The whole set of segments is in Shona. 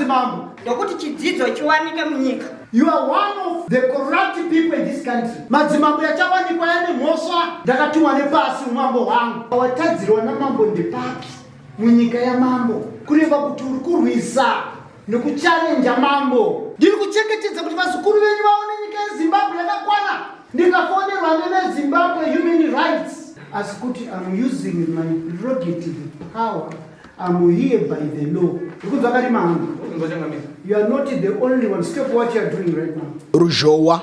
madzimambo. Ndokuti chidzidzo chiwanike munyika. You are one of the corrupt people in this country. Madzimambo yachawanikwa yane mhosva. Ndakatumwa nepasi umambo hwangu. Watadzirwa namambo ndepapi munyika yamambo? Kureva kuti uri kurwisa nekuchalenja mambo. Ndiri kuchengetedza kuti vazukuru venyu vaone nyika yeZimbabwe yakakwana. Ndikafonerwa neveZimbabwe Human Rights. Asi kuti I'm using my prerogative power. I'm here by the law. Ndikunzwa karima hangu. You are not the only one. Stop what you are doing right now. Ruzhowa.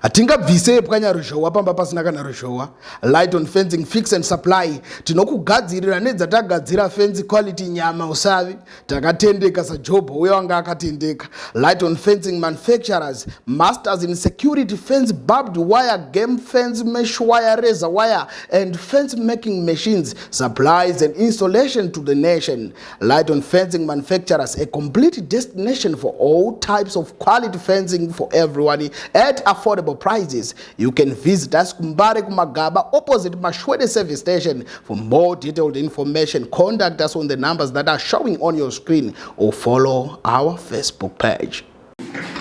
Hatingabvise pwanya ruzhowa pamba pasina kana ruzhowa. Light on fencing fix and supply. Tinokugadzirira nedzatagadzira fence quality nyama usavi. Takatendeka saJobho uye wanga akatendeka. Light on fencing manufacturers, masters in security fence, barbed wire, game fence, mesh wire, razor wire and fence making machines, supplies and installation to the nation. Light on fencing manufacturers, a complete destination for all types of quality fencing for everyone at affordable prices. You can visit us Kumbare Kumagaba opposite Mashwede service station. For more detailed information, contact us on the numbers that are showing on your screen or follow our Facebook page.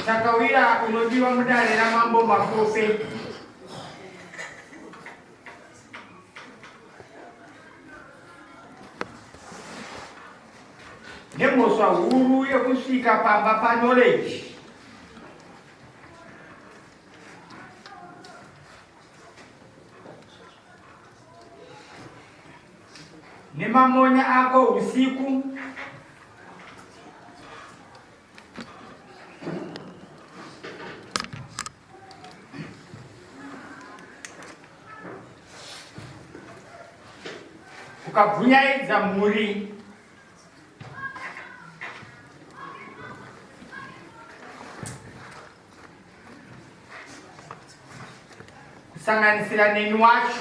Takawira unodiwa mudare ramambo Makope. Nemhosva huru yekusvika pamba paKnowledge. Nemamonya ako usiku ukabvunyaidza mhuri kusanganisira neni wacho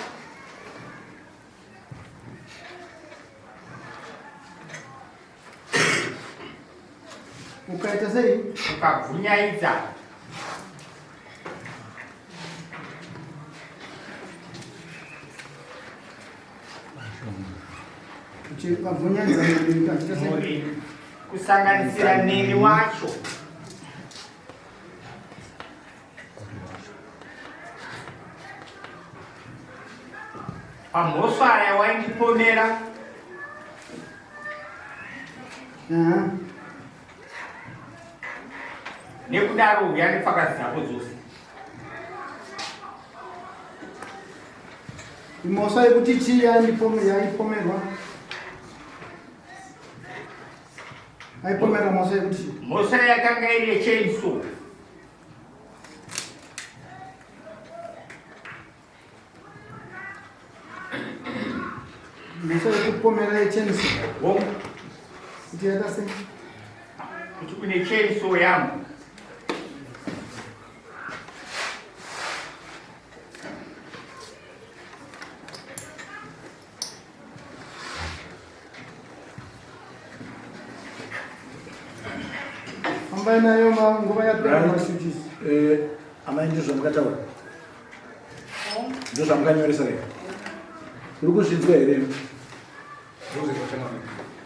Ukaita sei? Ukabvunyaidza. Ukabvunyaidza ukaita sei? Kusanganisira neni wacho. Pamhosva yawaindipomera. Nekudaro uya nepfakazi dzako dzose. Imhosva yekuti chii yaipomerwa? Aipomerwa mhosva yekuti chii? Mhosva yakanga iri yechainsaw. Mhosva yekupomera yechainsaw. Hongu. Kuti yaita sei? Kuti une chainsaw yangu. Fambai nayo nguva yapera mashuchisi. Eh, amai ndizvo zvamukataura ndozvamukanyoresa rega uri kuzvinzwa here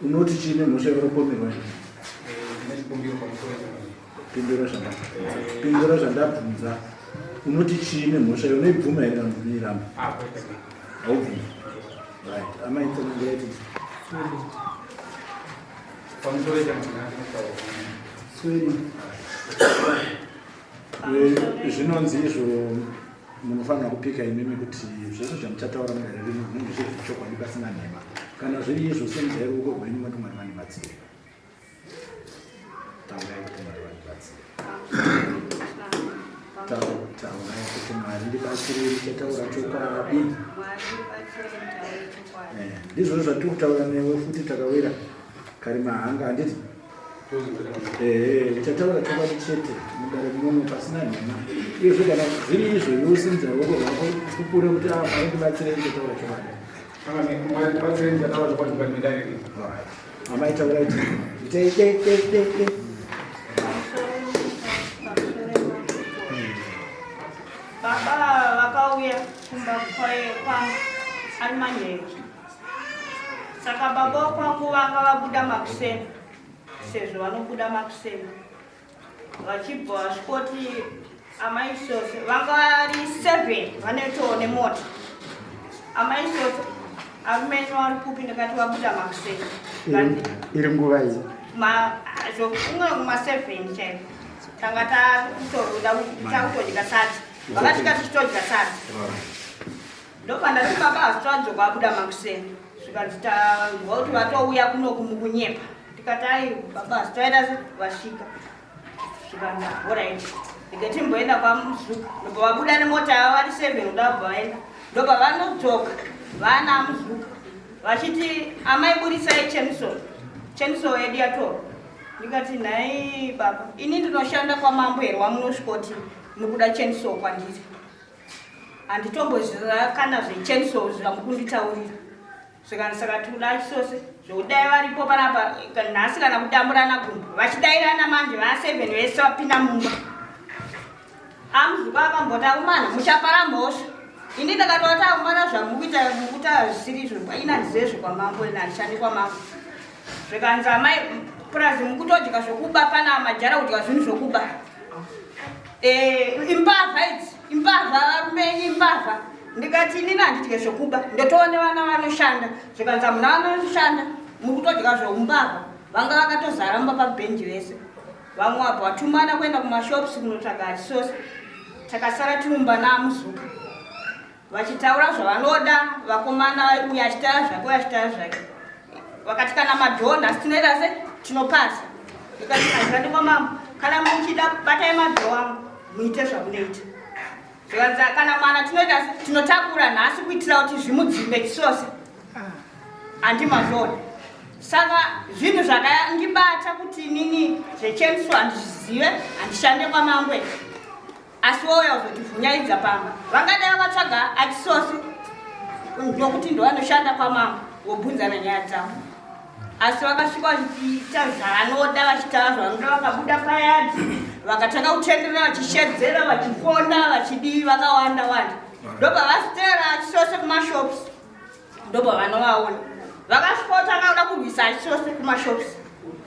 unoti chii nemhosva yauri kupomerwa pindura zvandapindura zvandabvunza unoti chii nemhosva iyo unoibvuma here kana unoiramba haubvumi right amai tsanangurai titi Zvinonzi izvo munofanira kupika imimi kuti zvese zvamuchataura mudare rino zvinenge zviri zvechokwadi pasina nhema. Kana zviri izvo simudzai ruoko rwenyu moti Mwari vandibatsire. Taurai kuti Mwari vandibatsire. Taurai kuti Mwari ndibatsire ndichataura chokwadi. Eh, ndizvozvo zvatiri kutaura newe futi takawira Karimahanga handiti? Ehe, uchataura chokwadi chete mudare munono pasina nhema. Izvo kana zviri izvo iwe usimudza ruoko rwako upupure kuti ah Mwari ndibatsirei ndichataura chokwadi. Mwari ndibatsirei ndichataura chokwadi mukati medare rino. Alright. Amai taurai ti. Itai de de de de. Baba vakauya kumba kwangu ari manheru. Saka baba kwangu vanga vabuda makuseni. Sezvo vanobuda makuseni vachibva vasvikoti amai Sose vanga vari 7 vanoitawo nemota. Amai Sose, arume enyu ari kupi? Ndikati vabuda makuseni. Iri nguva iyi? Umwe kuma 7 chaiko tanga takutoda takutodya sadza, vakasvika tichitodya sadza. Ndopandati baba hazitwadzoka, vabuda makuseni. Zvikanzi tanzwa kuti vatouya kunoku, mukunyepa. Ndikati ai baba, hazitoenda se vasvika. Zvikanzi alright, ndikati timboenda kwaMuzuka. Ndobva vabuda nemota yavo vari 7 kuda vabva vaenda. Ndobva vanodzoka vana Muzuka vachiti, "Amai, burisai chainsaw, chainsaw yedu yatorwa." Ndikati nhai baba, ini ndinoshanda kwamambo here wamunosvikoti mukuda chainsaw kwandiri? Handitomboziva kana zvechainsaw zvamukunditaurira. Zvikanzi saka tikuda chisose zvokudai varipo panapa nhasi kana kudamburana gumbo. Vachidairana manje va7 vese vapinda mumba. Amuzuka akamboti, "Aumana, muchapara mhosva." Ini ndakatoti, "Aumana, zvamukuita mukuita zvisiri izvo. Ini handizive zvekwamambo, ini handishandi kwamambo." Zvikanzi, "Amai, purazi mukutodya zvokuba pana majara, kudya zvinhu zvokuba. Imbavha idzi, imbavha, varume enyu imbavha." Ndikati inini handidye zvokuba, ndotoone vana vanoshanda. Zvikanzi hamuna vanoshanda, mukutodya zveumbavha. Vanga vakatozara mumba pabhenji vese. Vamwe vabva vatumana kuenda kumashops kunotsvaga achisose. Takasara tirumba naMuzuka vachitaura zvavanoda vakomana, uyo achitaura zvake, uyo achitaura zvake. Vakati kana madoor nhasi tinoita se tinopasa. Ndikati handikandi kwamambo, kana muchida batai madoor angu muite zvamunoita. Zvikanzi kana mwana tinoita se tinotakura nhasi kuitira kuti zvimudzimbe chisose, handimazvona. Saka zvinhu zvakandibata kuti inini zvechainsaw handizvizive, handishande kwamangwe, asi wouya kuzotivhunyaidza pamba. Vangadai vakatsvaga achisose nokuti ndovanoshanda kwamambo, wobvunzana nyaya dzavo. Asi vakasvika vachiita zvavanoda, vachitaura zvavanoda. Vakabuda payadhi vakatanga kutenderera vachishedzera, vachifona, vachidii, vakawanda wanda. Ndobva vasitera achisose kumashops, ndobva vanovaona. Vakasvikotanga kuda kurwisa achisose kumashops.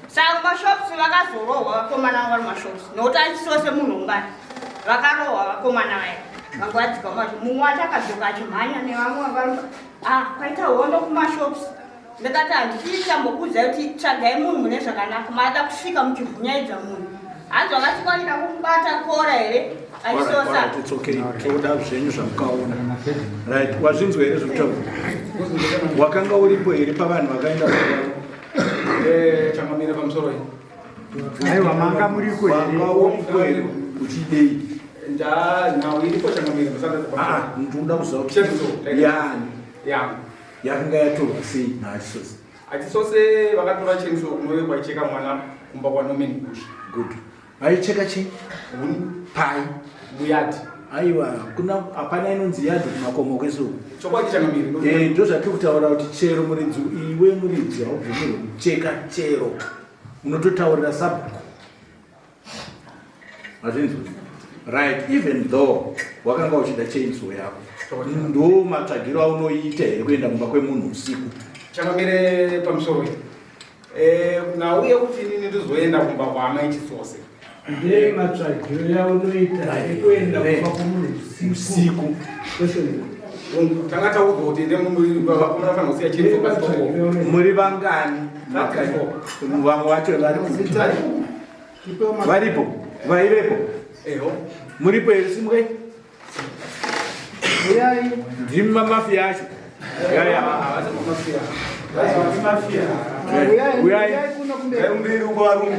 Saka kumashops vakazorohwa vakomana vanga vari mumashops, nokuti achisose munhu ungani. Vakarohwa vakomana vaya vanga vadzika mumacho. Mumwe wacho akadzoka achimhanya nevamwe vanga, ah, kwaita hondo kumashops. Ndakati handichitambokuudzai kuti tsvagai munhu mune zvakanaka, mada kusvika muchivhunyaidza munhu. Hanzi vakasvika vachida kumubata kora here achisosa. It's okay, toda zvenyu zvamukaona. Right, wazvinzwa here zvekutaura? Wakanga uripo here pavanhu vakaenda? Changamire, pamusoro iyi. Aiwa, manga muriko here? Wanga uripo here? Uchidei? Nhau iripo, changamire. Ah, ndinoda kuziva kuti Chainsaw. yani Yangu. Yakanga yatorwa sei naachisose? Achisose vakatora chainsaw kunove kwaicheka mwana kumba kwaNorman Bush. Good. Vaicheka chii? Huni. Pai? Muyadhi. Aiwa, kuna hapana inonzi yadhi kumakomo kwesu. Chokwadi, changamire. Ndo zvatiri kutaura kuti chero muridzi, iwe muridzi haubvumirwe kucheka chero, unototaurira sabhuku. Mazvinzwa? Right, even though wakanga uchida chainsaw yako, ndo matsvagiro aunoita here kuenda kumba kwemunhu usiku? Changamire, pamusoro iyi, nhau yekuti inini ndizoenda kumba kwaamai Chisose, Ndeye matsvagiro yaunoita ekuenda kumba kwomunhu usiku? Usiku. Question. Tanga taudzwa kuti ende vakomana fanira kusiya chainsaw pasi pako. Muri vangani? Vamwe vacho vari kupi? Varipo? Vaivepo? Eho. Muripo here? Simukai. Uyai. Ndimi mamafiya acho. Yaya. Uyai. Uyai. Uyai kuno kumberi. Mberi uko, varume.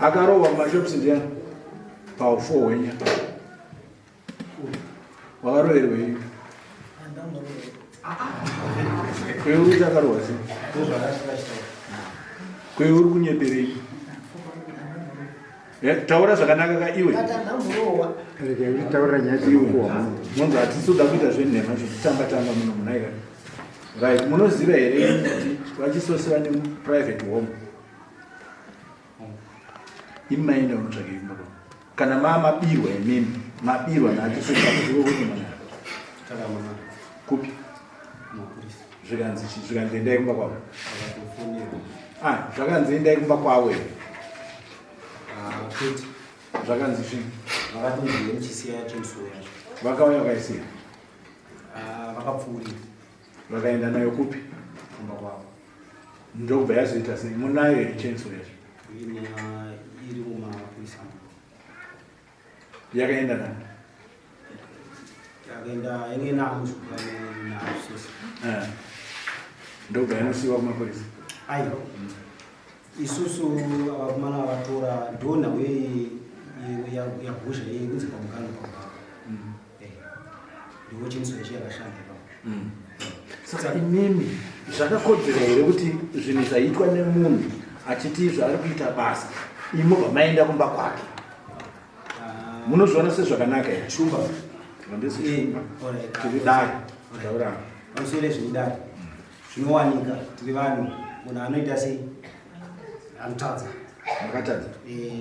Akarohwa mumashops ndiani paufo hwenya? Wakaroverwei? Kweuri kuti akarohwa sei? Kweuri kunyeperei? Taura zvakanaka ka iwe. Rege taura nyaya dzinokuwa munhu. Munhu, hatisi kuda kuita zvenhema zvekutamba tamba muno munaika. Right, munoziva here kuti vaChisosi vane private home? Imi maenda unotsvaka imba kwavo. Kana maa mabirwa imimi, mabirwa naChisosi hamuzive kuti mwana. Kupi? Zvikanzi chi- zvikanzi endai kumba kwavo. Ah, zvakanzi endai kumba kwavo here? Zvakanzi chii? Vakatonzi muchisiya chainsaw yacho. Vakauya vakaisiya. Ah, vakapfuurira. Vakaenda nayo kupi? Kumba kwavo. Ndokubva yazoita sei? Munayo here chainsaw yacho? Iri mumapurisa. Yakaenda nani? Yakaenda yange naamuzukuru naSosi. Eh. Ndokubva yanosiiwa kumapurisa. Aiwa. Isusu vakomana vatora ndonhau yaguzha yekunzi pamugano pamugano. Ndiwo chainsaw yacho yakashanda ipapo. Saka imimi zvakakodzera here kuti zvinhu zvaitwa nemunhu achiti izvo ari kuita basa imi maenda kumba kwake? Munozviona sezvakanaka here? Shumba. Handisi shumba. Tiri dare. Taura. Pamusoro zviri dare. Zvinowanika tiri vanhu munhu anoita sei anotadza. Makatadza.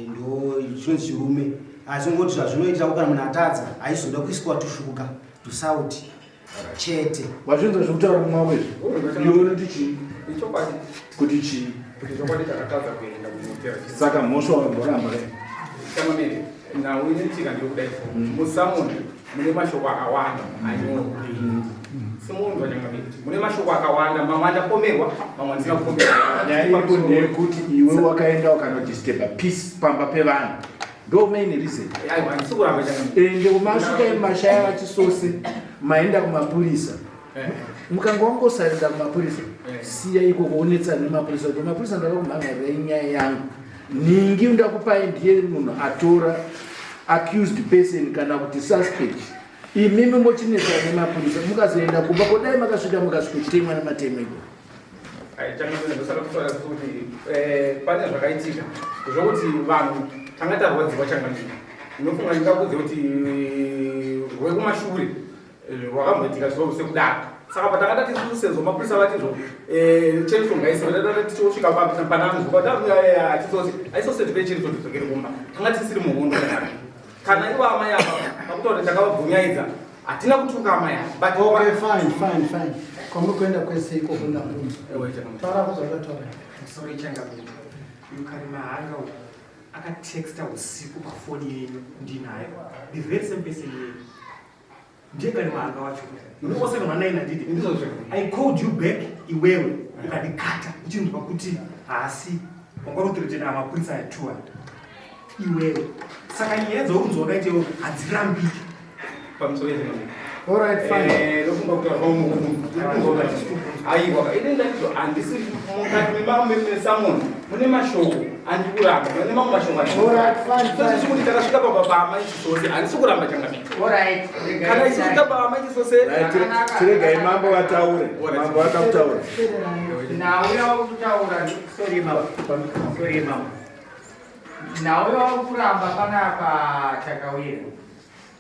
Ndo chinonzi chirume. Asi ngoti zvazvinoitira kana munhu atadza aizoda kuiswa tushuga tusauti chete. Wazvinzwa zvekutaura mumwe wako izvi? Iwe unoti chii? Ichokwadi. Kuti chii? Kuti chokwadi takatadza kuenda kunotera. Saka mhosva wamboramba kai? Changamire, nhau inoitika ndeyokudai so. Musamoni mune mashoko akawanda anyorwa. Simunzwa changamire, mune mashoko akawanda, mamwe andapomerwa, mamwe andisina kupomerwa. Nyaya iripo ndeyekuti iwe wakaenda ukanodisturba peace pamba pevanhu. Ndo main reason. Aiwa, handisi kuramba changamire. Ende umasvika mashaya vaChisose maenda kumapurisa. Mukanga wangosaenda kumapurisa, siya ikoko onetsana nemapurisa kuti mapurisa ndava kumhan'arira inyaya yangu. Ningi ndakupai ndiye munhu atora accused person kana kuti suspect. Imimi mochinetsana nemapurisa mukazoenda kumba kodai makasvika mukasvikotemwa nematemo ikoko. Changamire, ndosaka kutaura kuti pane zvakaitika zvokuti vanhu tanga tarwadziwa changamire. Ndinofunga ndingakudze kuti rwekumashure rwakamboitika zviro sekudaro. Saka patanga tati isusu sezvo mapurisa vatizvo chainsaw ngaisiwe, tata tichosvika pananzwa achisose aisose tipe chainsaw tidzokere kumba. Tanga tisiri muhondo kana ivo amai ava pakutaura kuti takavabvunyaidza hatina kutuka amai ava. But Okay, fine, fine, fine. Kwamuri kuenda kwese ikoko ndabvunza. Taura kuzvakataura. Sorry changamire. Uyu Karimahanga uyu akatexta usiku pafoni yenyu ndinayo. The very same person yenyu. Ndiye Karimahanga wacho. Une 0719 handidi. I called you back iwewe ukandikata uchinzwa kuti haasi wanga uri mapurisa atua iwewe. Saka nyaya dzauri wakaita iwewe hadzirambiki. Pamusoro yechangamire. All right, fine. Ndofunga kuti aiwa, ini ndatizo handisi mukati mesamoni mune mashoko andikuramba, mune mamwe mashoko. All right, fine, fine. Kuti takasvika pamba paamai Chisose, handisi kuramba changamire. Alright. Kana ichisvika paamai Chisose. Chiregai mambo vataure. Mambo vakakutaura. Nhau yauri sorry mama, sorry mama. Nhau yauri kuramba panapa Takawira.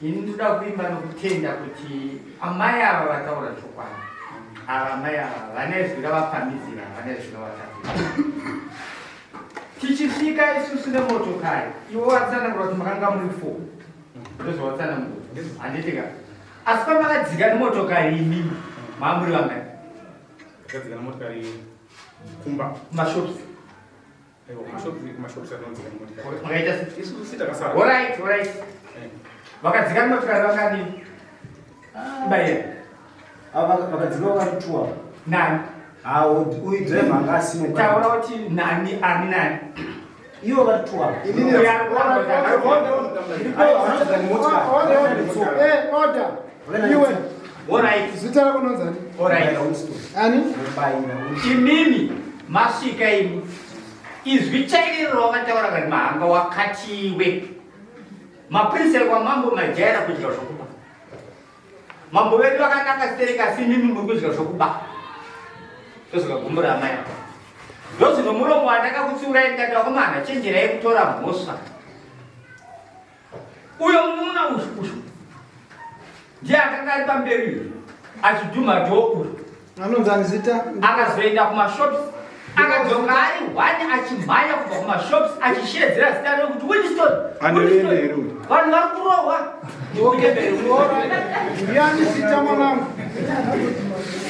Ini ndoda kuimba nokutenda kuti amai ava vataura chokwadi. Ava amai ava vane zwi ravapamhidzira, vane zwi ravataura. Tichisvika isusu nemotokari, iwe watsanangura kuti makanga muri four. Ndozvawatsanangura. Handiti ka? Asi pamakadzika nemotokari imimi, mamuri vangani? Takadzika nemotokari kumba. Kumashops. Aiwa, kumashops atinodzika nemotokari. Makaita se? Isusu si takasara. Alright, alright. Vakadzika nemotokari vangani? Ibaira. Vakadzika vakatitua. Nani? Uyu driver anga asimo. Taura kuti nani ani nani. Ivo vakatitua. Eh, order. Iwe. Alright. Zita rako unonzi ani? Alright. Ani? Imimi masvika imi. Izwi chairiro wakataura kati mahanga wakatiwe. Mapurisa ekwamambo majaira kudya zvokuba. Mambo vedu vakanaka stereka asi imimi muri kudya zvokuba. Ndozvakagumbura amai ava. Ndozvino muromo wandakakutsiurai ndikati vakomana chenjerai kutora mhosva. Uyo munun'una uyu uyu ndiye akanga ari pamberi uyu achidhuma dhoo uyu. Anonzani zita? Akazoenda kumashops akadzoka ari one achimhanya kubva kumashops achishedzera zita rekuti Winston. Anoenda here uyu? Vanhu vari kurohwa. Ndiani zita mwanangu?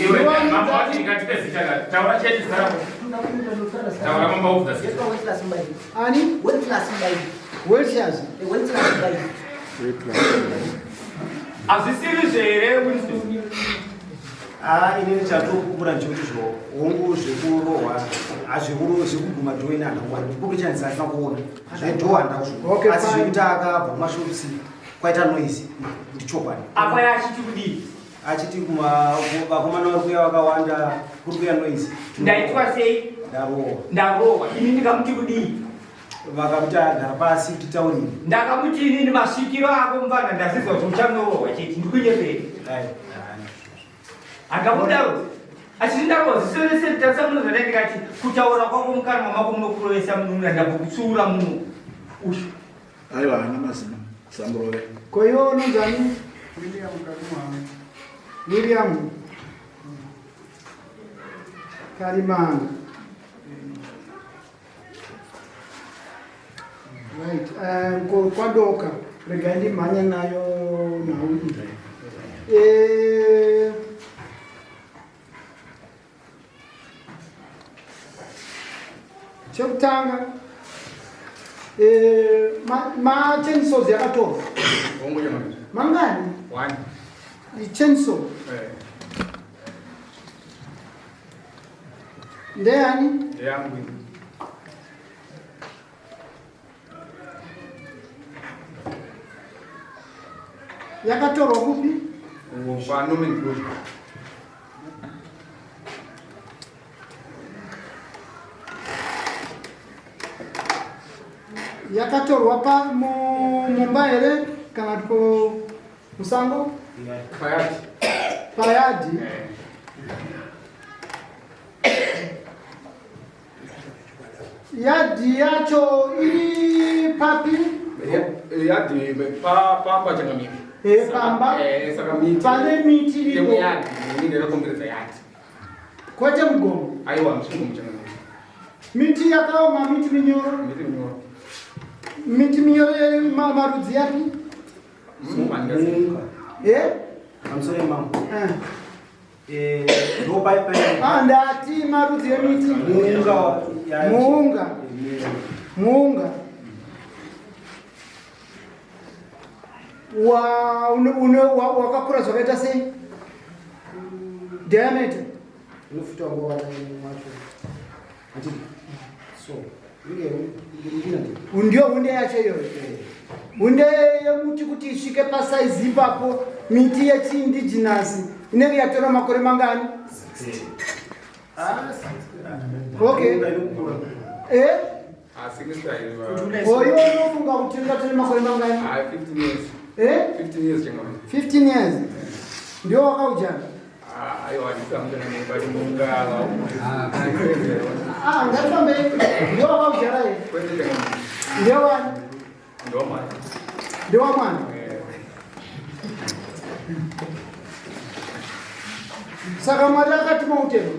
Iwe, mambo wacho ingatipe zita ka. Taura chete zita rako. Taura mambo waubvunza zita. Ani? Welshers. Hazvisiri here Winston? Ah, inini chatokukura ndechekuti zvo hongu zvekurohwa hazvikuru zvekuguma dhoo ini handina kuwana kupi chanzi handina kuona zvedhoo handina Okay, kuzviona asi fine. zvekuti akabva kumashops kwaita noise ndichokwadi Apa achiti kudii? Achiti vakomana vari kuuya vakawanda kuri kuuya noise. Ndaitwa sei? Ndarohwa. Ndarohwa. Ini ndikamuti kudii? Vakamuti agara pasi titaurire. Ndakamuti inini masvikiro ako mufana ndazizwa kuti uchanorohwa chete ndikunyeperi. Handakudaro. Achiti ndarohwa ziso rese ritarisa muno zvadai ndikati kutaura kwako mukanwa mako munokurovesa munhu ndambokutsiura muno. Ushu. Aiwa haana mazino. Samurove. Ko iwe unonzani? William Karimanga. William Karimanga. Right. Ko kwadoka regai ndimhanye nayo nhau iyi. Chekutanga ma chainsaws yakatorwa. Hongu jamani. Mangani? One. Chainsaw. Ndeyani? Ndeyangu. Yakatorwa kupi? Kwa Norman Bush. Yakatorwa pa mumba here kana kuti musango? Payadi. Payadi. Yadhi yacho iri papi? Yadhi pamba changamire. Pamba. Saka miti. Pane miti iripo. Temu yadhi, inenge yakakomberedza yadhi. Kwete mugomo. Aiwa, mugomo changamire. Miti yakaoma, miti minyoro. Miti minyoro. Miti minyoro marudzi yapi? Munga. Pamusoro yemambo. Ndati marudzi emiti. Muunga. Muunga. Muunga. Wakakura zvakaita sei? Diameter. Unofuta nguva wacho. Handiti? So, Ndiyo hunde yacho iyoyo. Hunde yemuti kuti isvike pasaizi ipapo, miti yechiindigenous inenge yatora makore mangani? Okay. Oyo unofunga kuti ingatore makore mangani? 15 years. 15 years changamire. 15 years. Ndiyo wakaujana? Aiwa, handisi hangu but munga. Ngatifambe. Ndiyo wakaujara here? Kwete changamire. Ndiyo wani? Ndiwo mwana. Ndiwo mwana? Saka Mwari akati mautema?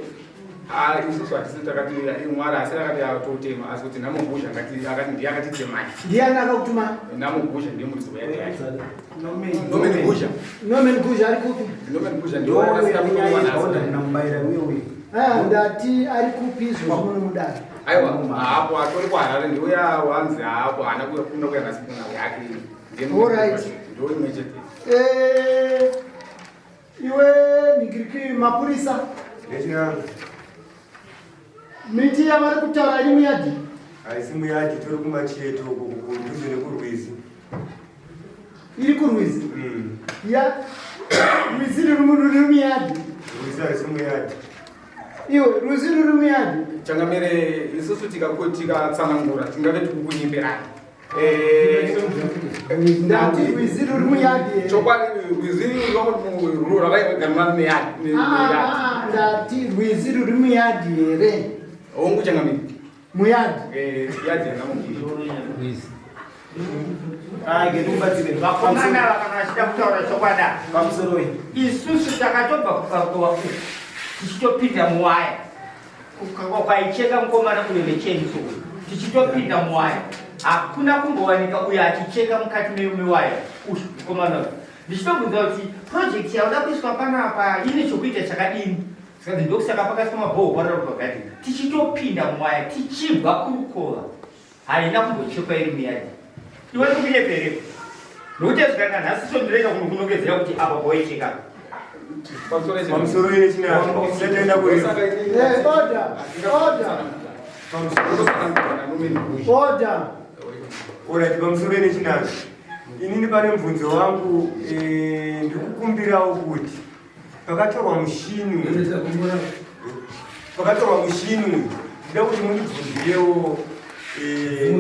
Isusu hatisi takati Mwari asi akati atotema, asi kuti Namugusha akati ndiye akatitemai. Ndiani akakutuma? Namugusha ndiye muridzi weyadhi yacho. Norman Gusha. Norman Gusha ari kupi? Norman Gusha ndiye wakasiya kutowana asi. Ndati ari kupi izvozvo munomudaro? Aiwa, haapo atori kuHarare ndiuya wanzi haapo haana kuya kuya nhasi kuna yake. Alright. Ndiwo imwe chete. Iwe migiriki mapurisa. Miti yavari kutaura iri muyadhi? Haisi muyadhi, tori kumacheto uko kudhuze nekurwizi. Iri kurwizi? Ya, rwizi ruri muyadhi. Rwizi haisi muyadhi. Iwe, rwizi ruri muyadhi. Changamire, isusu tikatsanangura tingave tikukunyeperani. Ndati rwizi ruri muyadhi. Chokwadi rwizi rwakagarana neyadhi. Ndati rwizi ruri muyadhi here? Hongu changamire. Muyadhi? Yadhi yanamugiri. Vakomana ava kana vachida kutaura chokwadi Pamusoroi. Isusu takatobva kukakowa uku. Tichitopinda muwaya. Kwaicheka mukomana uyo nechainsaw uyu. Tichitopinda muwaya. Hakuna kumbowanika uyo achicheka mukati mewaya. Uyu mukomana uyu. Ndichitobvunza kuti project yauda kuiswa panapa ine chokuita chakadini? Zvikanzi ndokusaka pakaiswa mabhoho parara pakati. Tichitopinda muwaya tichibva kurukova. Haina kumbochekwa iri muyadhi. Iwe ndikunyepere. Nokuti zvikana nhasi so ndinoenda kunokunongedzera kuti apa poicheka. Pamusoro ine chinazvo. Tisataenda kurefu. Eh, order, order. Order. Alright, pamusoro ine chinazvo. Inini pane mubvunzo wangu eh, ndikukumbirawo kuti pakatorwa mushini uyu pakatorwa mushini uyu ndida kuti mundibvunzirewo eh,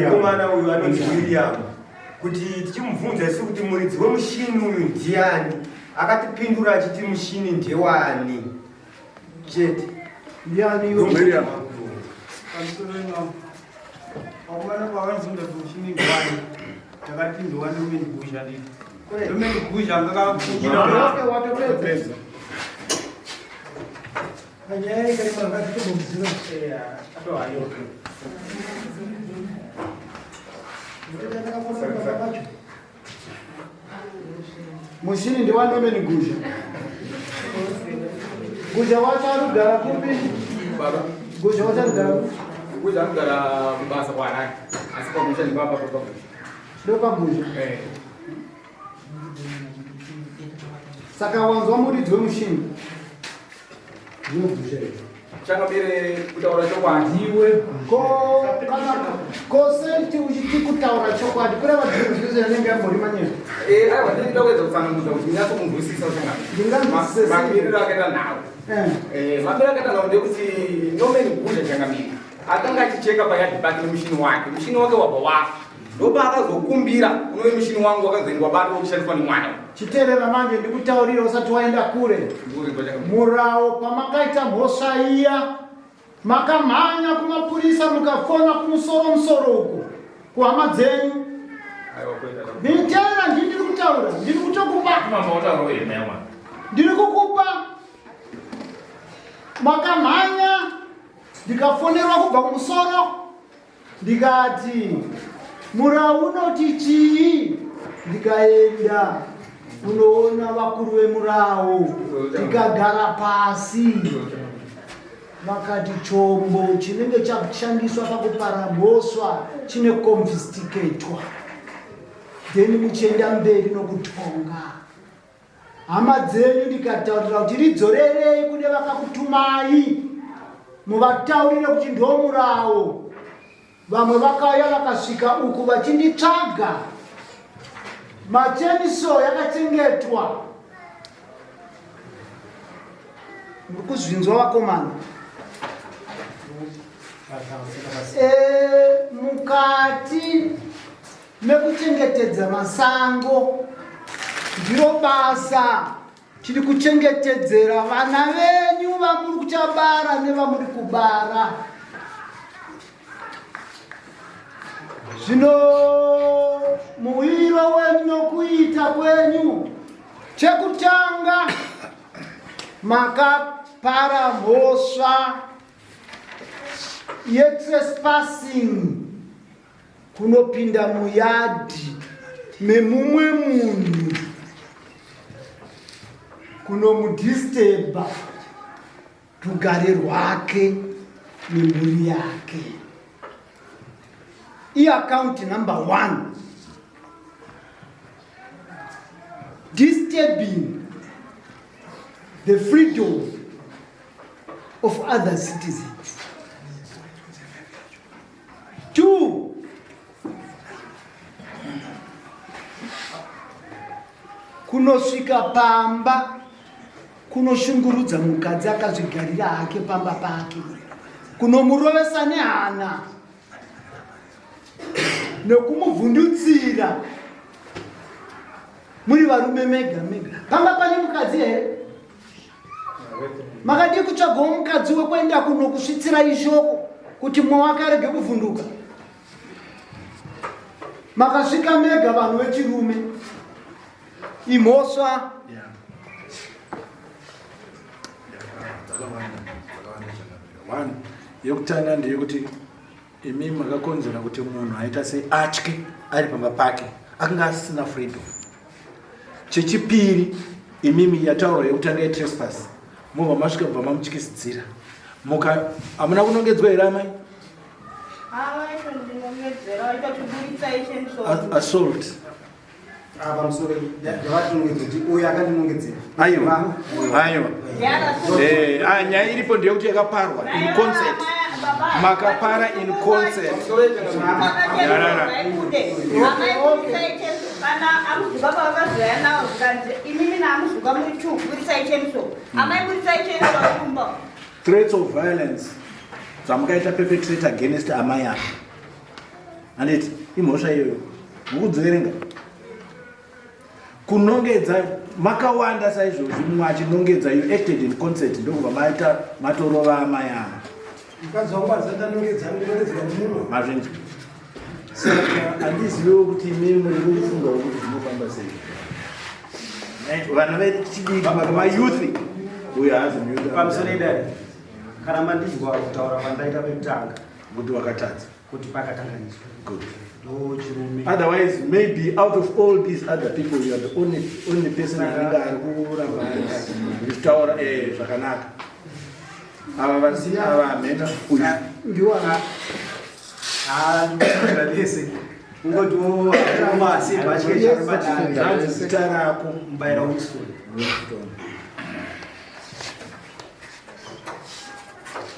mukomana uyu anonzi William kuti tichimubvunza isu kuti muridzi wemushini uyu ndiani akatipindura achiti mushini ndewani chete ndiani William Vakomana pavanzunda kuti mushini ndewani takati ndewani Norman Guzha nditi Norman Guzha ngakapfukira watopedza Panyaya yeKarimahanga titombomziva. Mushini ndiwaNorman Guzha. Guzha wacho arikugara kupi? Guzha wacho arikugara kupi? Guzha anogara kubasa kwaHarare asi pamusha ndipapa paGuzha. NdopaGuzha. Eh. Saka wanzwa muridzi wemushini. Ndiwe Guzha here? Changamire kutaura chokwadi. Iwe ko kana ko safety uchiti kutaura chokwadi kureva dzimwe zvese anenge ambori manyepo. Eh, aiwa ndinoda kuedza kutsanangudza kuti ndinatso kunzwisisa Ndinganzwisise changamire. sei? Mamiriro akaita nhau. Eh. Eh, mamiriro akaita nhau ndekuti Norman Guzha changamire akanga achicheka payadhi pake nemushini wake. Mushini wake wabva wafa. Ndopaakazokumbira unove mushini wangu wakazoendwa bato wekushandiswa nemwana. Chiteerera manje ndikutaurira usati waenda kure. Murawo pamakaita mhosva iya makamhanya kumapurisa mukafona kumusoro musoro uko kuhama dzenyu. Nditeerera ndini ndiri kutaura ndiri kutokupa ndiri kukupa makamhanya ndikafonerwa kubva kumusoro ndikati murau unoti chii ndikaenda kunoona vakuru vemurau tikagara pasi vakati chombo chinenge chashandiswa pakupara mhosva chine confiscatwa then muchienda mberi nokutonga hama dzenyu ndikataurira kuti ridzorerei kune vakakutumai muvataurire kuti ndo murawo vamwe vakauya vakasvika uku vachinditsvaga macheniso yakachengetwa muri kuzvinzwa vakomana e, mukati mekuchengetedza masango ndiro basa tiri kuchengetedzera vana venyu vamuri kuchabara nevamuri kubara zvino muwiro wenyu nokuita kwenyu chekutanga makapara mhosva yetrespassing kunopinda muyadhi memumwe munhu kunomudhistebha rugare rwake nemhuri yake iaccount number one disturbing the freedom of other citizens two kunosvika pamba kunoshungurudza mukadzi akazvigarira hake pamba pake kunomurovesa nehana nekumuvhundutsira muri varume mega mega pamba pane mukadzi here makadii kutsvagawo mukadzi wekuenda kunokusvitsira ishoko kuti mumwe wake arege kuvhunduka makasvika mega vanhu vechirume imhosva. Dzakawanda, dzakawanda chakamira. One, yekutanga ndeyekuti imi makakonzera kuti munhu aita sei atye ari pamba pake akanga asisina freedom. Chechipiri, imimi yataurwa yekutanga yetrespass mobva masvika kubva mamutyisidzira muka hamuna kunongedzwa here amai? Assault. Ah, pamusoro yavatinongedza kuti uyu akandinongedzera aiwa aiwa eh, ah, nyaya iripo ndeyekuti yakaparwa in concert makapara in concert threats of violence dzamukaita perpetrate against amai ava handiti imhosva iyoyo mukudziverenga kunongedza makawanda saizvozvi mumwe achinongedza you acted in concert ndokubva maita matorova amai ava mukadzi wangu azati anongedza anongedzera mumwe mazvinzwa saka handiziviwo kuti imi muri kufungawo kuti zvinofamba sei vana vechidiki mayouth uyo haazi muyouth pamusoro idare kana mandinzwa kutaura kwandaita pekutanga kuti wakatadza kuti pakakanganiswa good ndochirume otherwise maybe out of all these other people you are the only, only person anenge ari kuramba achitaura eh, zvakanaka ava vasi ava hamena uyu ndiwana vese ungotiwo zita rako mubayira winston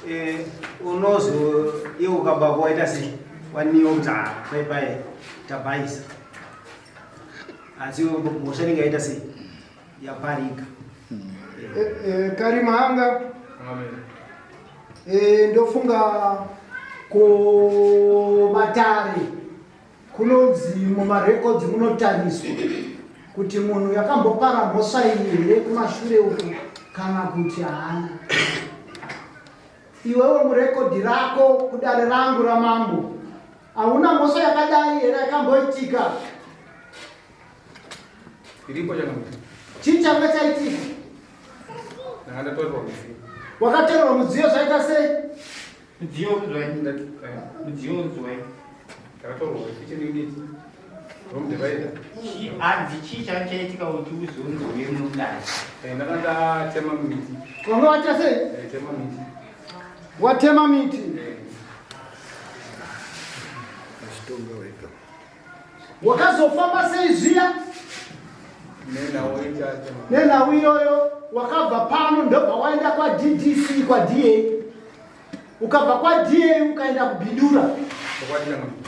Eh, unozoyeuka baba waita sei waniwa kuti ah, pai pai tabhaisa asi mhosva inenge yaita sei yaparika eh, eh, karimahanga ndofunga kumatare kunonzi mumarekodzi munotariswa kuti munhu yakambopara mhosva iyi here kumashure uku kana kuti haana iwewe murekodhi rako kudare rangu ramambo hauna mhosva yakadai here yakamboitika iripo changamire chii changa chaitika ndanga ndatorerwa mudziyo wakatorerwa mudziyo zvaita sei Mudziyo unzwai. Mudziyo unzwai. Ndakatorwa kitchen unit. Room divider. Chi hanzi chii changa chaitika kuti uzonzwe mudare? Eh, ndanga ndatema miti. Wanga waita sei? Eh, tema miti. Watema miti. Achitonga wega. Wakazofamba sei zviya? Nenhau ichatema. Nenhau iyoyo wakabva pano ndobva waenda kwaDDC kwaDA. Ukabva kwaDA ukaenda kuBindura.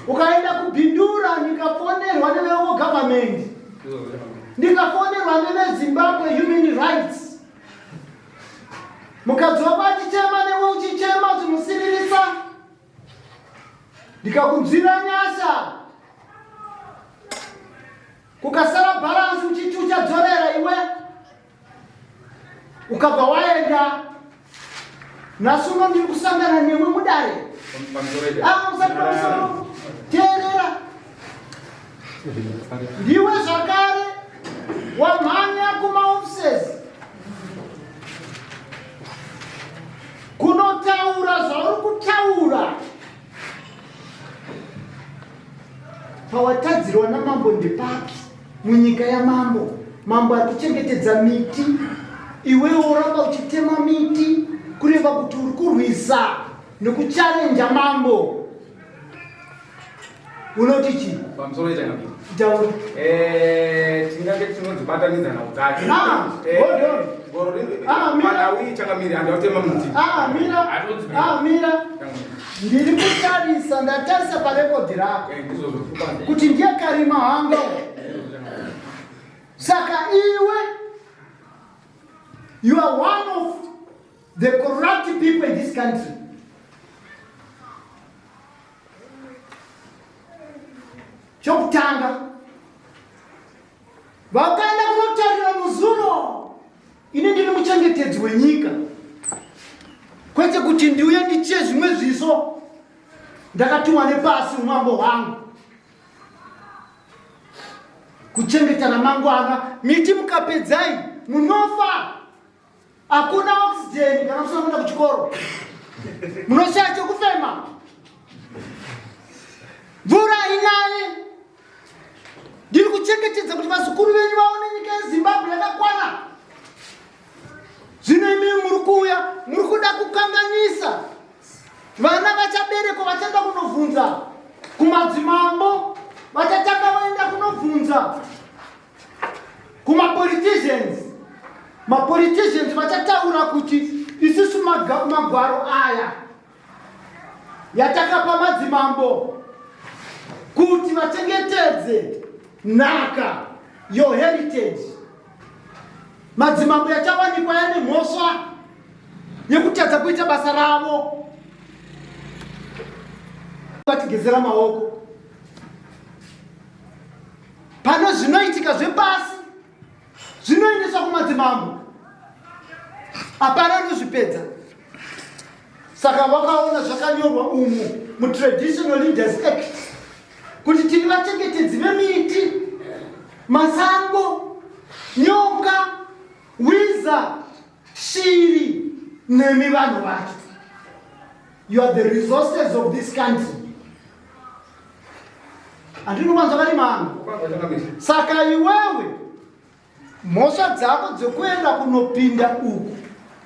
Ukaenda kuBindura ndikafonerwa nevewo government. Ndikafonerwa neveZimbabwe Human Rights. Mukadzi wako achichema newe uchichema zvinosiririsa. Ndikakunzwira nyasha. Kukasara balance uchiti uchadzorera iwe. Ukabva waenda. Nhasi uno ndiri kusangana newe mudare. Ah, usati pamusoro. Teerera. Ndiwe zvakare wamhanya kumaoffices kunotaura zvauri kutaura pawatadzirwa namambo ndepapi munyika yamambo mambo ari kuchengetedza miti iwewe woramba uchitema miti kureva kuti uri kurwisa nekucharenja mambo unoti chii pamusoro yechangamire taura eh, tingange tinodzibatanidza nhau dzacho ah, eh, hold on. Ah, mira. panhau iyi changamire handautema muti Ah, mira ah, mira ndiri kutarisa ndatarisa parekodhi rako Eh, ndizvozvo kuti ndiye karima hanga saka iwe you are one of the corrupt people in this country chokutanga vakaenda kunotarira muzuro ini ndini muchengetedzi wenyika kwete kuti ndiuye ndichiye zvimwe zviso ndakatumwa nepasi umambo hwangu kuchengeta ramangwana miti mukapedzai munofa. Hakuna oxygen kana musina kuenda kuchikoro, munoshaya chekufema, mvura hainaye. Ndiri kuchengetedza kuti vazukuru venyu vaone nyika yeZimbabwe yakakwana. Zvino imi muri kuuya muri kuda kukanganisa vana vachaberekwa, vachaenda kunovhunza kumadzimambo, vachatanga vaenda kunobvunza kumapoliticians. Mapoliticians vachataura kuti isusu magwaro aya yatakapa madzimambo kuti vachengetedze nhaka, your heritage. Madzimambo yachawanikwa yane mhosva yekutadza kuita basa ravo, vatigezera maoko pano. Zvinoitika zvepasi zvinoendeswa kumadzimambo, hapana anozvipedza. Saka vakaona zvakanyorwa umu muTraditional Leaders Act kuti tiri vachengetedzi vemiti, masango, nyoka, wiza, shiri nemi vanhu vacho. You are the resources of this country. Handini kuvanza vari mangu. Saka iwewe mhosva dzako dzekuenda kunopinda uku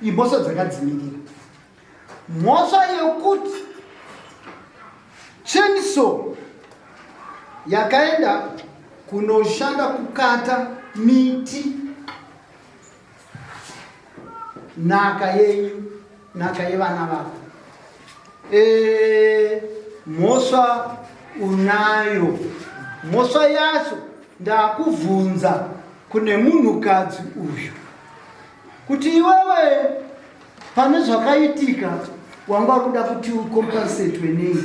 imhosva dzakadzimirira. Mhosva yekuti chainsaw yakaenda kunoshanda kukata miti, nhaka yenyu, nhaka yevana vako, mhosva unayo. Mhosva yacho ndakubvunza kune munhukadzi uyu kuti iwewe pane zvakaitika wanga uri kuda kuti ucompensatwe nei?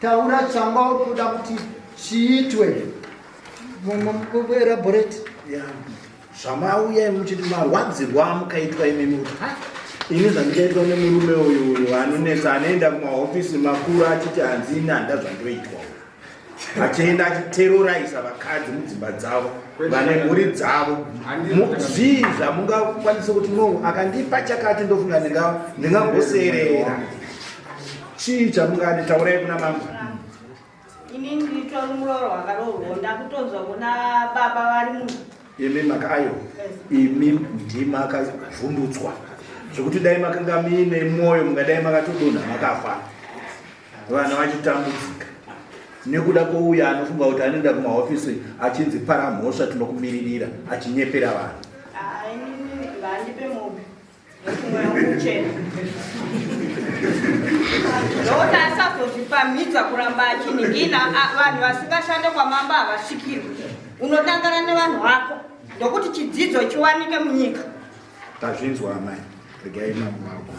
Taura changa uri kuda kuti chiitwe. Elaborate. Zvamauya muchiti marwadzirwa mukaitwa imimi kuti ha, ini zvandikaitwa nemurume uyu, uyu anonetsa, anoenda kumahofisi makuru achiti hanzi ini handa zvandoitwa, achienda achiteroraiza vakadzi mudzimba dzavo vane mhuri dzavo. Zvii zvamungakwanisa kuti no, akandipa chakati, ndofunga ndingagoserera? Chii chamungadi? Taurai kuna mambo. Ini nditori murooro wakaroorwa, ndakutonzwa kuna baba vari mu Imi maka ayo, imi ndimakavhundutswa zvekuti dai makanga muine mwoyo mungadai makatodonha makafa, vana vachitambudzika nekuda kwouya anofunga kuti anoenda kumahofisi achinzi para mhosva, tinokumiririra, achinyepera vanhu. Ah, inini ngandipe mombe nekuti mwoyo wangu uchena, ndokuti asazozvipamhidza kuramba achinhingina. Vanhu vasingashande kwamambo havasvikirwi. Unodangana nevanhu vako, ndokuti chidzidzo chiwanike munyika. Tazvinzwa amai, regai mambo wako.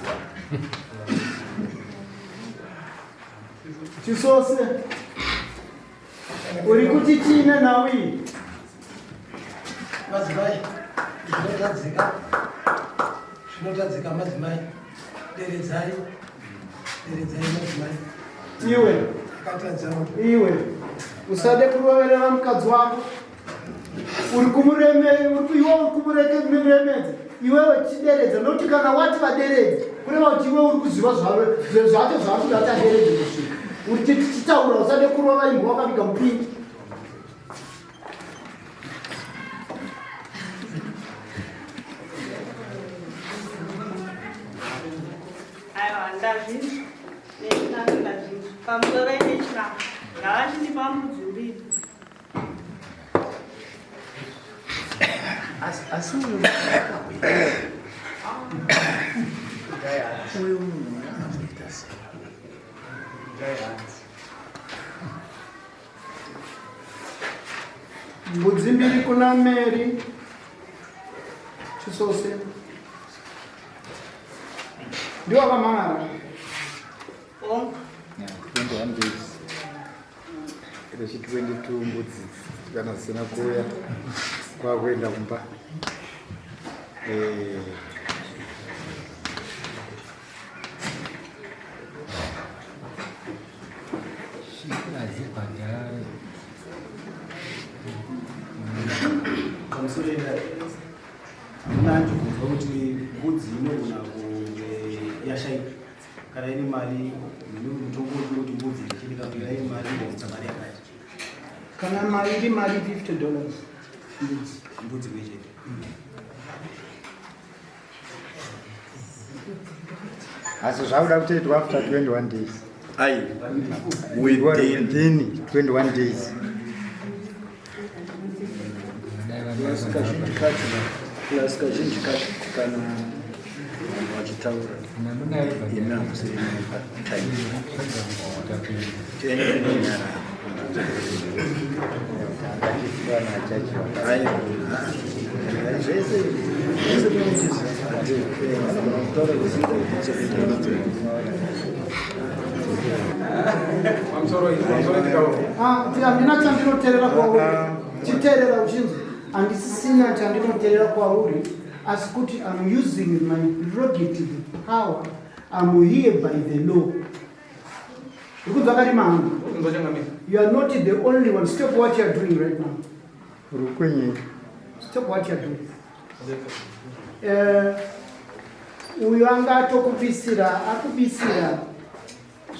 Chisose, uri kuti chine nhau iyi? Madzimai, zvinotadzika, zvinotadzika madzimai, deredzai, deredzai madzimai. Iwe. Akatadzawo. Iwe usade kuroverera mukadzi wako. Uri kumureme, iwe uri kumuremedza, iwewe chideredza, nokuti kana wati vaderedze, kureva kuti iwe uri kuziva zvacho zvaari kuda kuti aderedze kusvika uri tichitaura. Usade kurova imbwa wakaviga mupingi. Aiwa, ndazvinzwa nechinanga, ndazvinzwa. Pamusoro nechinanga, ngavachindipa mbudzi mbiri. Asi uyu munhu akamboita sei? Mbudzi mbiri kuna Mary Chisose, ndiwo akamangara. Hongu. 21 days rechi 22 mbudzi kana dzisina kuuya, kwakuenda kumba. Hadzibhadhare. Pamusoro enda. Yashaika kana iri mari, mutongo uri kuti mbudzi ichinika kuti iri mari inobvisa mari yakati. Kana mari iri mari $50 mbudzi. Mbudzi imwe chete. Asi zvakuda kutoitwa after 21 days. Ai, within 21 days. Plus kazhinji kacho, plus kazhinji kacho kana vanhu vachitaura imi hamusiri mupa time tiendenyarara. Zvese zvese vanogona kutaura Handina chandinoteerera kwauri. Chiteerera uchinzwa, handisisina chandinoteerera kwauri, asi kuti I'm using my prerogative power. I'm here by the law. Ndikunzwa Karimahangu? You are not the only one. Stop what you are doing right now. Rukwenye. Stop what you are doing. Uyo anga atokubisira, akubisira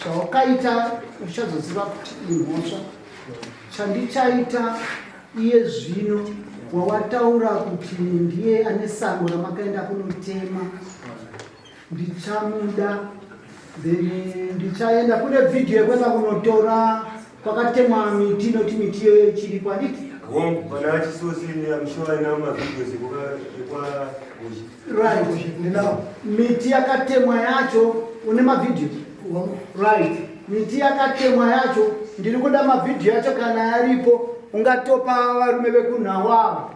zvawakaita, uchazoziva kuti imhosva. Chandichaita iye zvino, wawataura kuti ndiye ane sango ramakaenda kunotema, ndichamuda, then ndichaenda kune vhidhiyo yekuenda kunotora kwakatemwa miti, inoti miti iyoyo ichiripo, handiti? Hongu, pana achisosi amushuwa ina mavideos ekwaGozhi. Right, miti yakatemwa yacho une mavhidhiyo? Right, miti yakatemwa yacho ndiri kuda mavhidhiyo yacho kana yaripo. Ungatopa varume vekunhawavo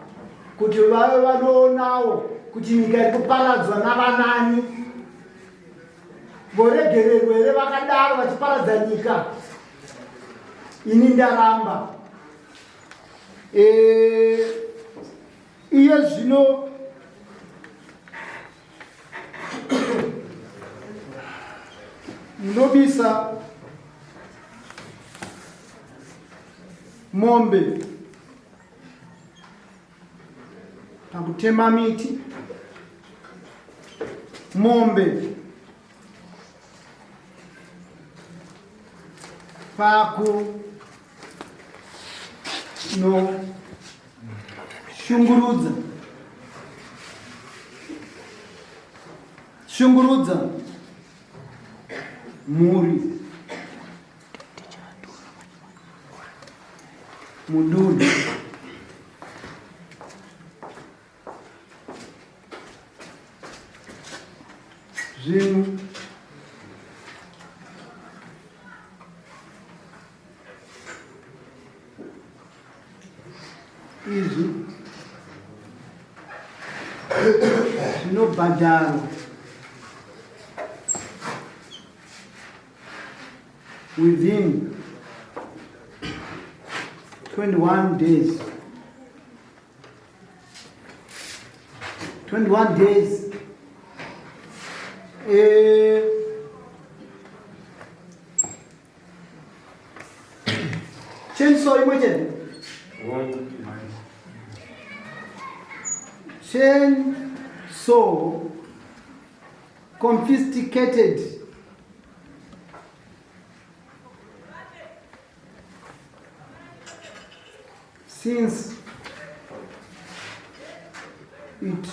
kuti vave vanoonawo kuti nyika iri kuparadzwa navanani. Voregererwa here vakadaro vachiparadza nyika? Ini ndaramba. Iye zvino munobisa mombe pakutema miti, mombe paku no shungurudza shungurudza mhuri mudunhu. Zvinhu izvi zvinobhadharwa within 21 days. 21 days. Chainsaw imwe chete. Chainsaw confiscated since it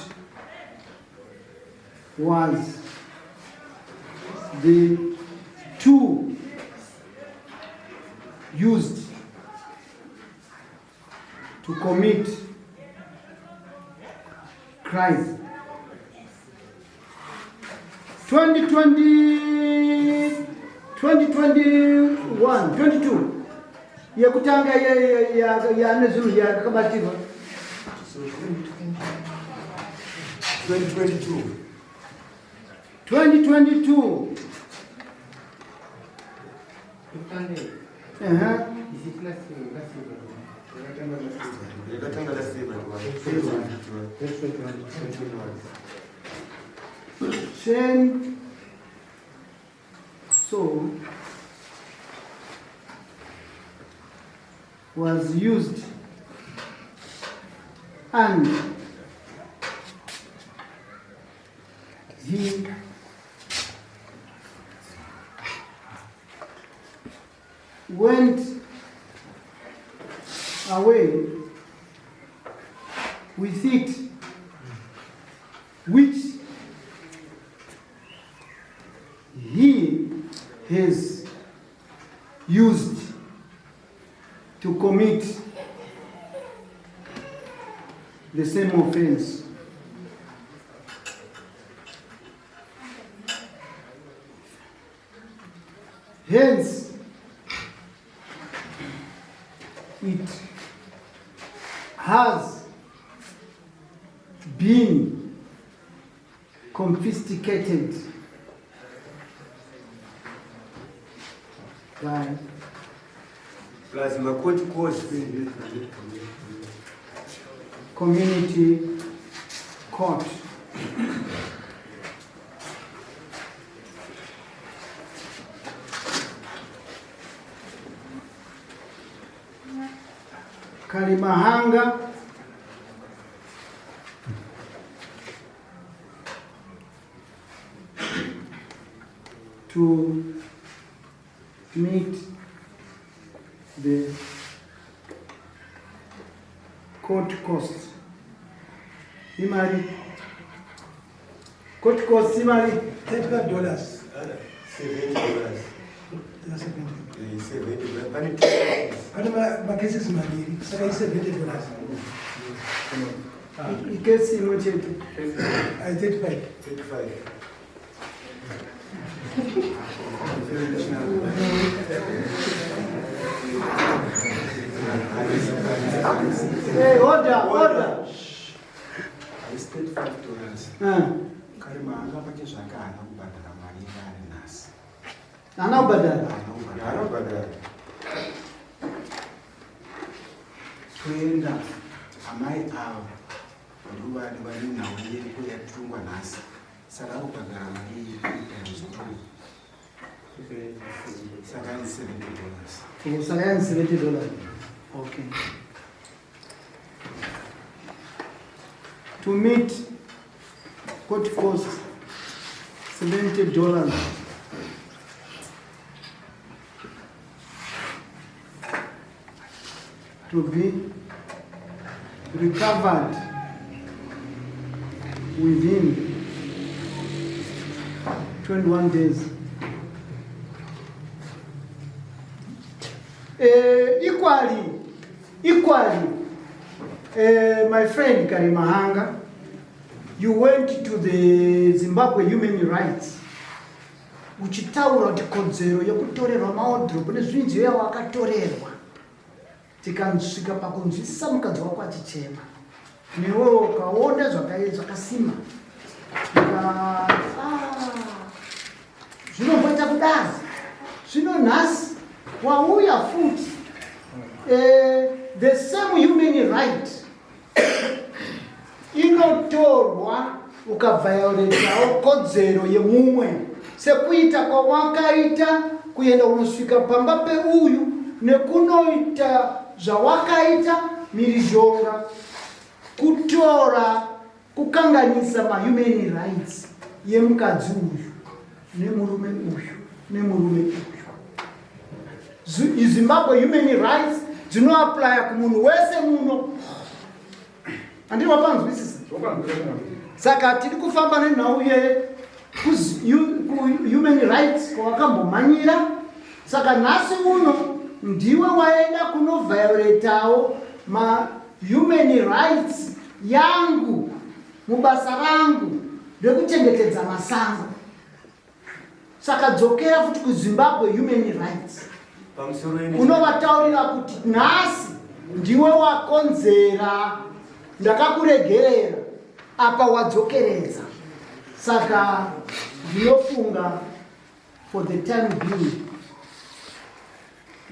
was the tool used to commit crime. 2020, 2021, 22 yekutanga yane zvinhu yakabatirwa. 2022. 2022. Ehe. Yakatanga last year, but 2021. Chain saw was used and he went away with it which he has used to commit the same offense. Hence, it has been confiscated by plus macourt cost community court. Kalimahanga to meet the court costs. Imari. Court costs imari. 35 dollars. 70 dollars. Yeah, 70. Eh, 70 pane two cases. Pane macases maviri saka i70 dollars. Ikesi imwe chete. Ai 35. 35. Hey, order, order. Haisi 35 dollars. Ah. Karimahanga pake zvake haana kubhadhara mari yedare nhasi. Haana kubhadhara? Haana kubhadhara. Toenda amai ava ndivo vane nhau yeriko yatongwa nhasi. Saka ari kubhadhara mari iyi times two. Saka ari 70 dollars. Oh, saka yani 70 dollars. Okay. To meet court cost 70 dollars. To be recovered within 21 days. Equally, my friend Karimahanga, you went to the Zimbabwe Human Rights uchitaura kuti kodzero yekutorerwa mawardrobe nezvinhu yawakatorerwa, tikasvika pakunzwisisa mukadzi wako achichema, newe ukaona zvakasimba, zvinomboita kudaro. Zvino nhasi wauya futi, the same human right inotorwa ukavhioletawo kodzero yemumwe, sekuita kwawakaita kuenda unosvika pamba peuyu nekunoita zvawakaita mhirizhonga, kutora kukanganisa mahuman rights yemukadzi uyu nemurume uyu nemurume uyu. Zimbabwe human rights dzinoaplya kumunhu wese muno, handiri wapanzwisisa? Saka tiri kufamba nenhau yehuman rights kwawakambomhanyira. Saka nhasi uno ndiwe waenda kunovhioletawo mahuman rights yangu mubasa rangu rekuchengetedza masango. Saka dzokera futi kuZimbabwe human rights, unovataurira kuti nhasi ndiwe wakonzera, ndakakuregerera, apa wadzokeredza. Saka ndinofunga for the time being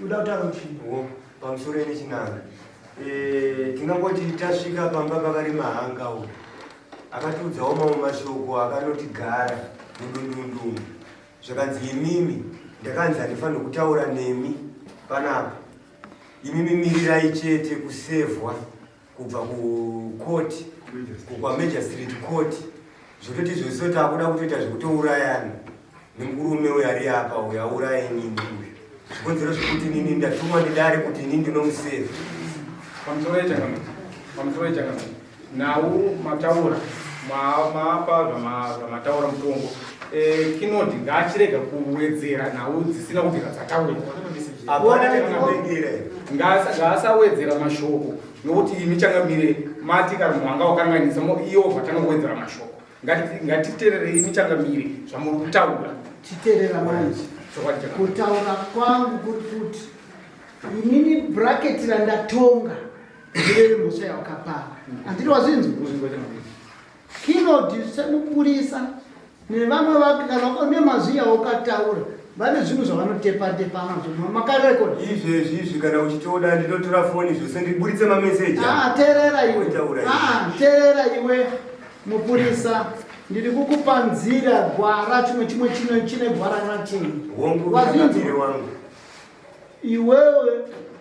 uda kutaura chii? Pamusoro nechinanga, tingangoti tasvika pamba pakarimahanga uyu akatiudzawo mamwe mashoko akanotigara mudundundu. Zvakanzi, imimi ndakanzi handifaniri kutaura nemi panapa, imimi mirirai chete kusevhwa kubva kukoti, kwamagistrate court. Zvototi zvose takuda kutoita zvekutourayana nemurume uyu ari apa uyu, auraya inini uyu. Zvikonzero zvekuti inini ndatumwa nedare kuti inini ndinomuseva. Pamusoro yechangamire, pamusoro yechangamire, nhau mataura mapa zvamataura mutongo eh, kinodi ngaachirega kuwedzera nhau dzisina kubvira dzataurwa. Hapana chekupengera. Ngaasawedzera mashoko nokuti imi changamire mati kana munhu anga wakanganisa iye obva tanga kuwedzera mashoko. Ngatitererei imi changamire zvamuri kutaura. Chiterera manje. Kutaura kwangu kuri kuti inini bracket randatonga ndireve mhosva yawakapara. Handiti wazvinzwa? Kinodi semupurisa nevamwe vake kana une mazwi awakataura vane zvinhu zvavanotepa-tepa nazvo makarekoda. Izvezvi izvi kana uchitoda ndinotora foni zvose ndiburitse mameseji. Ah, teerera iwe. Ah, teerera iwe mupurisa ndiri kukupa nzira gwara chimwe chimwe chino chine gwara ratini. Hongu changamire wangu. Iwewe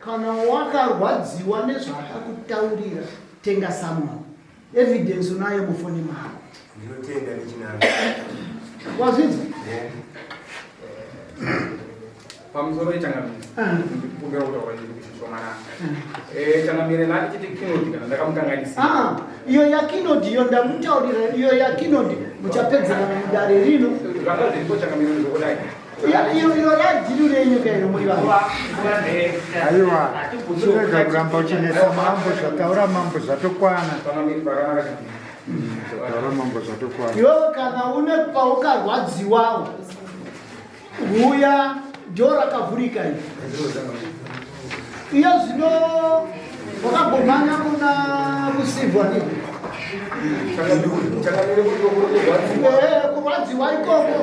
kana wakarwadziwa nezvaakakutaurira tenga someone. Evidence unayo mufoni mako. Ndinotenda nechinanga. Wazvinzwa? Pamusoro yechangamire. Ah. Ndikukumbira kutaura chinhu kuchishomanana. Eh, changamire nati chiti kinodi kana ndakamukanganisa. Ah, iyo yakinodi iyo ndamutaurira iyo yakinodi muchapedzerana mudare rino. Zvanga zviripo changamire ndokudai. Iro radhiru renyu ka iro muri vanhu. Aiwa, chirega kuramba uchinetsa mambo, zvataura mambo zvatokwana. Zvataura mambo zvatokwana. Iwewe kana une paukarwadziwawo huya ndo rakavhurika iri. Iye zvino wakambomhanya kuna kusivwa ni kurwadziwa ikoko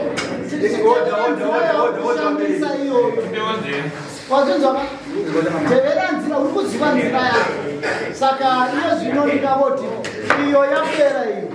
shandisa iyoyo wazvinzwa tevera nzira uri kuziva nzira yako saka iye zvino ndingavoti iyo yapera iyo.